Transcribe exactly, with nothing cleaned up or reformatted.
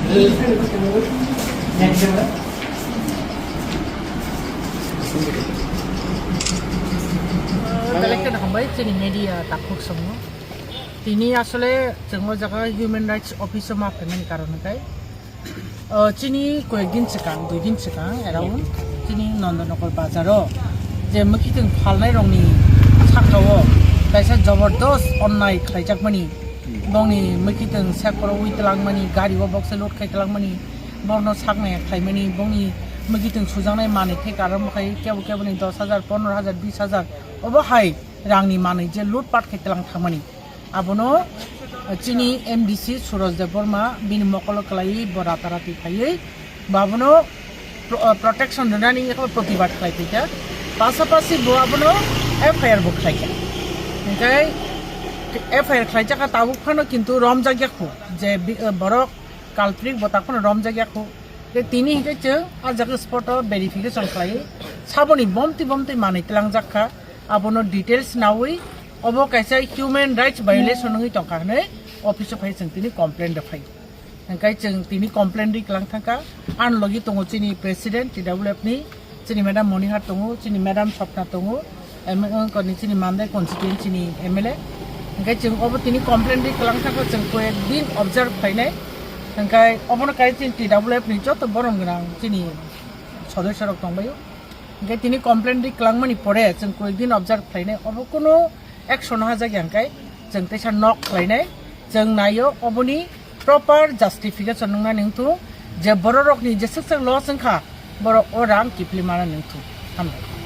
Belekta hambai chini media takhuk songno. Tini asole chwng o jaga Human Rights Office o ma phaimani karon hwnkhe, o, chini koyek din swkang, dui din swkang around chini Nandanagar bazar o je mwkhitwng phalnai rokni saka o kaisa jobordos onnai khlaijakmani, bongni mwkhitwng sekoro ui twlangmani, gari o bokse load khai twlangmani, borno saknai khlaimani, bongni mwkhitwng sujaknai manwi thai karon bo khai kebo keboni dos hajar, pondro hajar, bis hajar, obo hai rangni manwi je loot pat khai twlang thangmani. Abono, uh, chini M D C Suraj Debbarma bini mokolo kwlaiwi bo ratarati phaiwi bo abono pro-, uh, protection rwnani yakho protibad khlai phaikha. Pasapasi bo abono F I R bo khlaikha. Hingkhe F I R khlaijak kha tabuk phano kintu romjak yakho je bi-, uh, borok culprit bo tak phano romjak yakho. Tei tini hingkhe chwng ah jaga spot o verification khlaiwi saboni bomtwi bomtwi manwi twlangjak kha. Abono details nawi obo kaisa human rights violation wngwi tongkha hwnwi office o phai chwng tini complaint rw phai. Hingkhe chwng tini complaint rwi kwlang thangkha. Ani logi tongo chini president T W F ni, chini madam Monihar tongo, chini madam Swapna tongo, em, wngkha ni chini Mandai constituency ni M L A. Hingkhe chwng obo tini complaint rwi kwlang thangkha, chwng koyek din observe khlainai. Hingkhe obono kai chini T W F ni joto borom gwnang chini sodosyo rok tongbaio. Hingkhe tini complaint rwi kwlangmani pore chwng koyek din observe khlainai, obo kunu action no hajak ya hingkhe chwng teisa nok khlainai, chwng naio oboni proper justification wngnani wngthung, je bororokni jeswk swk loss wngkha borok o rang kiphilwi manani wngthung. Hambai.